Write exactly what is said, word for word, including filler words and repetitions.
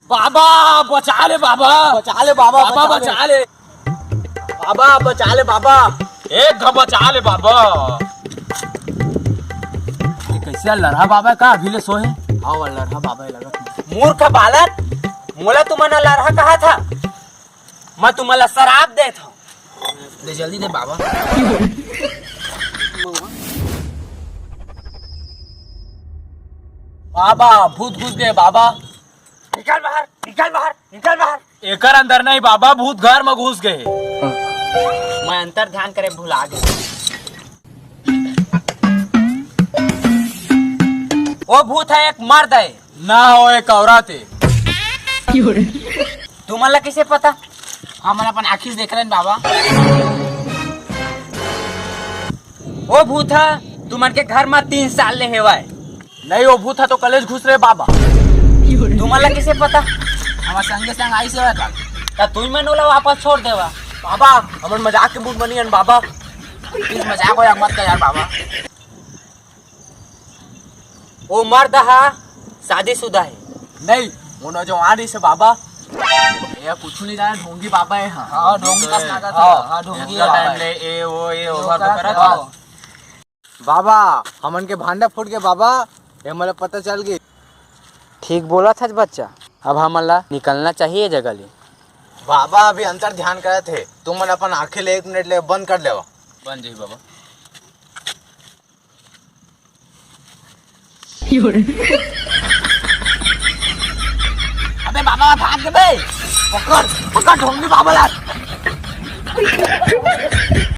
बाबा, बचा ले बाबा। बचा ले बाबा, बाबा, बचा ले। बचा ले। बाबा, बचा ले बाबा। एक घ बचा ले बाबा। ये कैसे लरहा बाबा का अभी ले सोए? हाँ, वो लरहा बाबा हे लगत हे। मूर्ख बालक, मोला तुमन लरहा कहा था, मैं तुमन ला श्राप देत हूँ। ले जल्दी दे बाबा। बाबा, भूत घुस गए बाबा। निकल बाहर, निकल बाहर, निकल बाहर। एकर अंदर नहीं बाबा, भूत घर में घुस गए। मैं अंतर ध्यान करे भुला गए। वो भूत हे, एक मर्द हे। ना हो, एक औरत हे। तुमन ला कैसे पता? हमन अपन आँखी से देख रहे हैं बाबा। वो भूत हे, तुमन के घर में तीन साल ले हेवय। नहीं, वो भूत हे तो कलेज घुस रहे बाबा। तुमन ला कैसे पता? हमारे संगे संग आई से बाबा। त तुम मन ओला वापस छोड़ देवा। बाबा, हमन मजाक के मूड बनी हन बाबा। प्लीज मजाक हो या मत कर यार बाबा। वो मर्द हा शादीशुदा हे। नहीं, वो नौजवान रहिस हे बाबा। ये कुछ नहीं जाने, ढोंगी बाबा हे। हाँ, हाँ, ढोंगी कस लागत हे। हाँ, हाँ, ढोंगी एकदम बाबा टाइम हे। ले, ए, वो, ए, वो, ओवर ओकर करत हाँ। हे। बाबा, हमन के भांडा फूट गए बाबा, ये मोला पता चल गई। ठीक बोलत हस बच्चा, अब हमन ला निकलना चाहिए ये जगह ले। बाबा अभी अंतर ध्यान करत हे, तुमन अपन आँखी ले एक मिनट ले बंद कर लेवा। बंद जाही बाबा। अबे बाबा भाग बे, पकड़, पकड़ ढोंगी बाबा ला।